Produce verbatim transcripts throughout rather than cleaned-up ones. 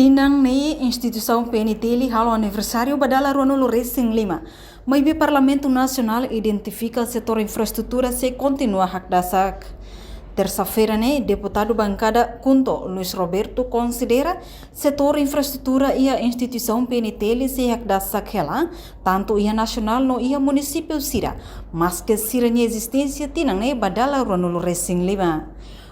Tinan ne'e instituisaun P N T L halo aniversáriu ba dala ruanulu resin lima. Maibé Parlamentu Nasionál identifika setór infraestrutura sei kontinua hakdasak. Tersa-feira ne'e, deputadu bankada KHUNTO, Luis Roberto, konsidera setór infraestrutura iha instituisaun P N T L sei hakdasak hela, tantu iha nasionál no iha munisípiu sira, maske sira-nia ezisténsia tinan ne'e ba dala ruanulu resin lima.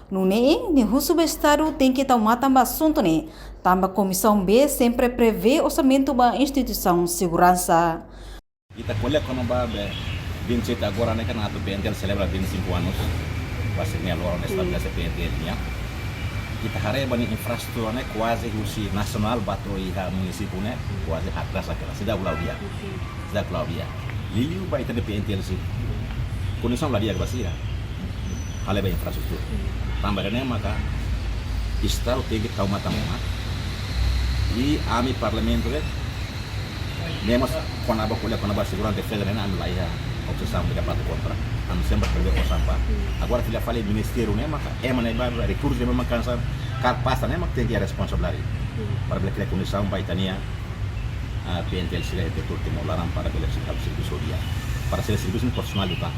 Nune'e, nia husu ba Estadu tenke tau matan ba asuntu ne'e, tanba Komisaun B sempre prevee orsamentu ba instituisaun seguransa. Ita ko'alia kona-ba be vinte e sete agora ne'e kan atu P N T L selebra vinte e cinco anos. Ba sira-nia loron estabelese P N T L nian. Ita haree ba nia infraestrutura ne'e kuaze husi nasionál ba to'o iha munisípiu ne'e kuaze hakdasak hela, seidauk la'o di'ak. Seidauk la'o di'ak. Liuliu ba ita-nia P N T L sira. Kondisaun la di'ak ba sira. Halo ba infraestrutura. Tanba ne'e maka Estadu tenke tau matan ona. I ami Parlamentu ne'e, ne'e mós kona-ba ko'alia kona-ba seguransa defeza ne'e ami la iha objesaun, la iha votu kontra. Ami sempre prevee osan ba. Agora fila fali ministériu ne'e maka ema ne'ebé rekursu ne'ebé mak hanesan kaer pasta ne'e mak tenke responsabilidade. Para bele kria kondisaun ba ita-nia, ah, P N T L sira iha territóriu Timor laran para bele sira halo servisu di'ak. Para sira servisu ne'e profisionál liután.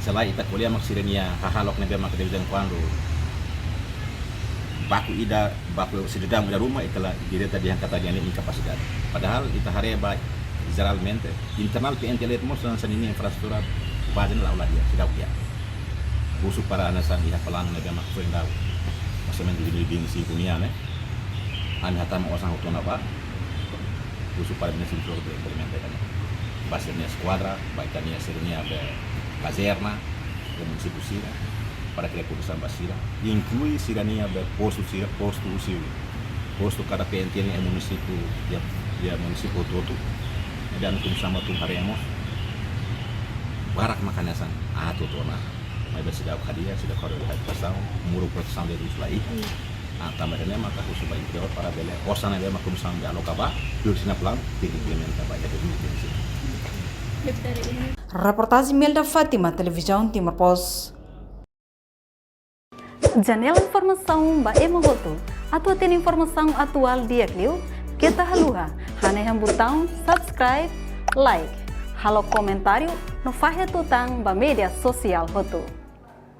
Se lae ita ko'alia mak sira-nia hahalok ne'ebé mak de vez em quando baku ida, baku sidadaun ida ruma, ita la direta dehan katak nia inkapasidade. Padahal ita haree ba jeralmente, internál P N T L mós hanesan ninia infraestrutura baze ne'e la'o la di'ak, seidauk di'ak. Husu para hanesan iha planu ne'ebé mak foin dau orsamentu dois mil e vinte e cinco nian ne'e, ami hatama osan hotu ona ba, husu para ministru implementa ida-ne'e. Ba sira-nia eskuadra, ba ita-nia sira-nia be kazerna, iha munisípiu sira, para kria kondisaun ba sira. Inklui sira-nia be postu sira, postu husi, postu kada P N T L iha munisípiu, iha, iha munisípiu hotu-hotu. Ne'e ami kondisaun ba tun haree mós. Barak mak hanesan, ah, hotu-hotu ona. Maibé seidauk hadi'a, seidauk hadi'a habitasaun, muru protesaun de luz la iha. Ah, tanba ne'e maka husu ba interiór para bele osan ne'ebé mak komisaun B aloka ba, tuir sira-nia planu, tenke implementa ba iha dois mil e vinte e cinco. Reportajen Melda Fátima, Televizaun Timor Post. Janela informasaun ba ema hotu. Atu hatene informasaun atuál di'ak liu, keta haluha hanehan butaun subscribe, like, halo komentáriu no fahe tutan ba média sosiál hotu.